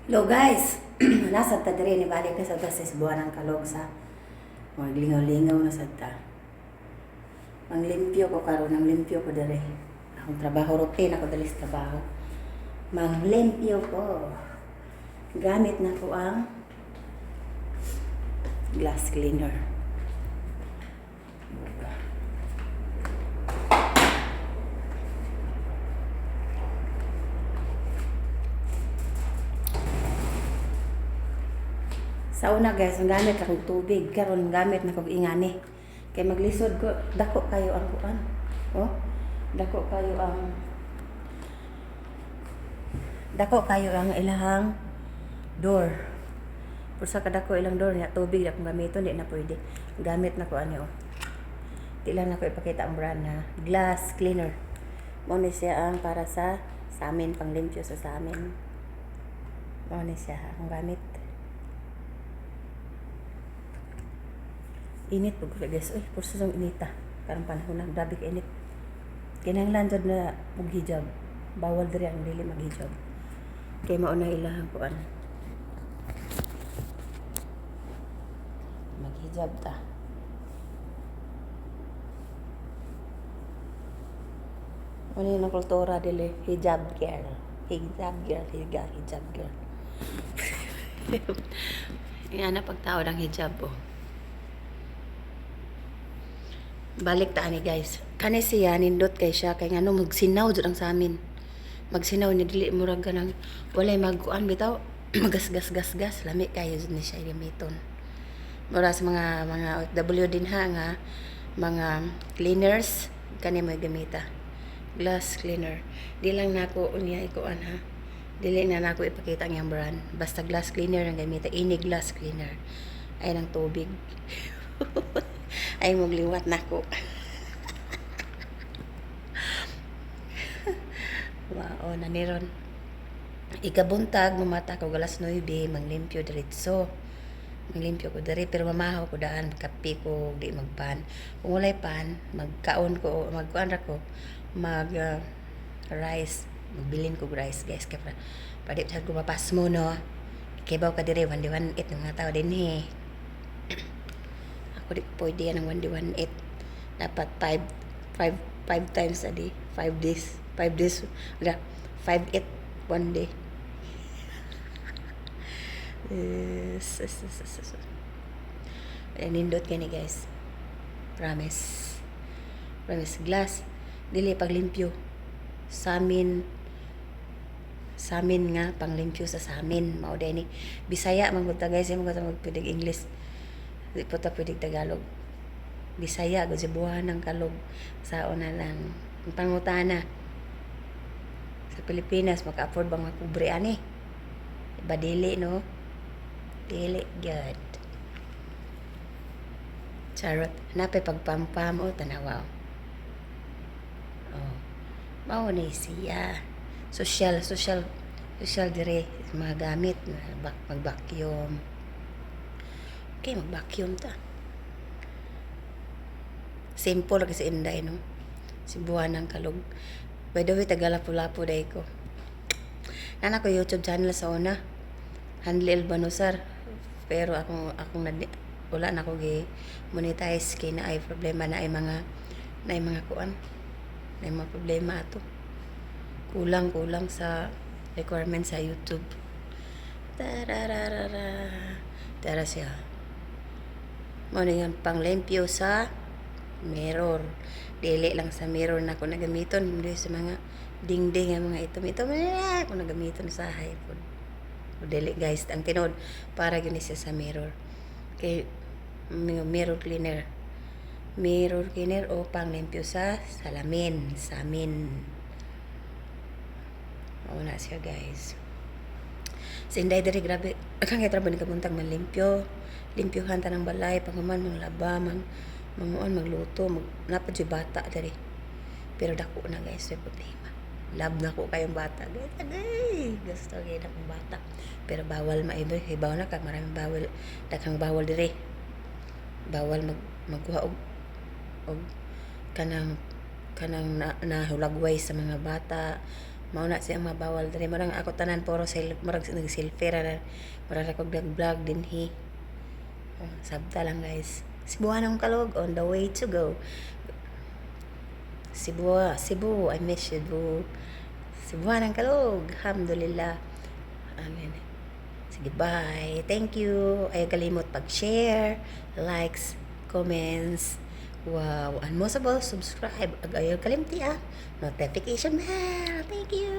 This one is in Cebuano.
Hello guys, nasa ta diri, ni balik na sa ta sa buwan ng kalog sa maglingaw-lingaw na sa ta. Manglimpyo ko karon, ang limpyo ko diri. Akong trabaho, routine ako diri sa trabaho. Manglimpyo ko. Gamit na ko ang glass cleaner. Buga. Sa una guys, ang gamit akong tubig, karon gamit na kog ingani. Kay maglisod ko, dako kayo ang kuan. Oh, dako kayo ang ilahang door. Pursa kadako ilang door niya, tubig na akong gamiton, di na pwede. Gamit na ko ani oh. Di lang nako ipakita ang brand na glass cleaner. Mao ni siya ang para sa amin, panglimpyo sa amin. Mao ni siya akong gamit. Init pud ko guys. Uy, pursa sang inita. Karong panahon na grabe ka init. Kinahanglan jud na og hijab. Bawal diri ang dili mag-hijab. Kay mao na ilahang kuan. Mag-hijab ta. Ano yun ang kultura dili? Hijab girl. Hijab girl. Hijab, hijab girl. Yan na pagtao ng hijab oh. Balik ta ani guys. Kani siya nindot kay siya kay ngano magsinaw jud ang sa amin. Magsinaw ni dili murag kanang walay magkuan bitaw, magasgas gas gas, lami kayo jud ni siya gamiton. Mura sa mga OFW din ha nga mga cleaners, kani mo gamita. Glass cleaner. Di lang nako unya ikuan ha. Dili na nako ipakita ang iyang brand. Basta glass cleaner ang gamita. Ini glass cleaner. Ay ng tubig. Ay mogliwat nako. Wow, naniron. Ikabuntag, mamata ko alas 9, manglimpyo diretso. Manglimpyo ko diri pero mamahaw ko daan, kape ko, di magpan. Kung walay pan, magkaon ko, magkuan ra ko, mag rice, magbilin ko rice guys kay para pwede sad ko mapasmo no. Kibaw ka diri 1 1 8 ng mga tao dinhi. Ako di ko pwede yan ang 1 1 8. Dapat 5 5 5 times a day, 5 days, 5 days, wala, 5 8 one day. Yes. Ayan, nindot kani guys. Promise. Promise. Glass. Dili paglimpyo. Samin. Samin nga panglimpyo sa samin. Mao ni. Bisaya man gud ta guys, man gud ta magpwedeg English. Di po ta pwedeg Tagalog. Bisaya gud si buwan ng kalog. Sao na lang. Ang pangutana. Sa Pilipinas maka-afford bang makubre ani? Ba dili no? Dili good. Charot. Napay pagpampam o tanawa. Oh. Mao ni siya. Social, social, social dire mga gamit bak mag-vacuum. Okay, mag-vacuum ta. Simple kasi inday no. Sibuan ng kalog. By the way, taga Lapu-Lapu day ko. Nana ko YouTube channel sa una. Hanli Albanusar. Pero akong nadi, wala na ko gi monetize kay na ay problema na ay mga kuan. Na ay mga problema ato. Kulang kulang sa requirement sa YouTube. Tarararara. Tara siya. Mao ni ang panglimpyo sa mirror. Dili lang sa mirror na ako nagamiton, hindi sa mga dingding nga mga itom itom eh, ako nagamiton sa pod. Dili guys, ang tinuod para gyud ni siya sa mirror. Kay mirror cleaner. Mirror cleaner o panglimpyo sa salamin, samin. Mao na siya guys. Si Inday diri grabe, akang trabaho ni kabuntag manlimpyo. Limpyuhan ta ng balay, panghuman manglaba, manguan magluto, mag napa jud bata diri. Pero dako na guys, may problema. Love na ko kayong bata guys. Agay, gusto gyud akong bata. Pero bawal maiba, hibaw na kag maraming bawal, daghang bawal diri. Bawal magkuha og kanang nahulagway sa mga bata. Mao na siya ang mabawal diri. Murag ako tanan puro sel murag nag-selfie ra na. Murag ako nag-vlog dinhi. Oh, sabta lang, guys. Cebuanong Kalog on the way to go. Cebu, Cebu, I miss Cebu. Cebuanong Kalog, alhamdulillah. Amen. Sige, bye. Thank you. Ayaw kalimot pag-share, likes, comments. Wow. And most of all, subscribe. Ag ayaw kalimti ah. Notification bell. Thank you.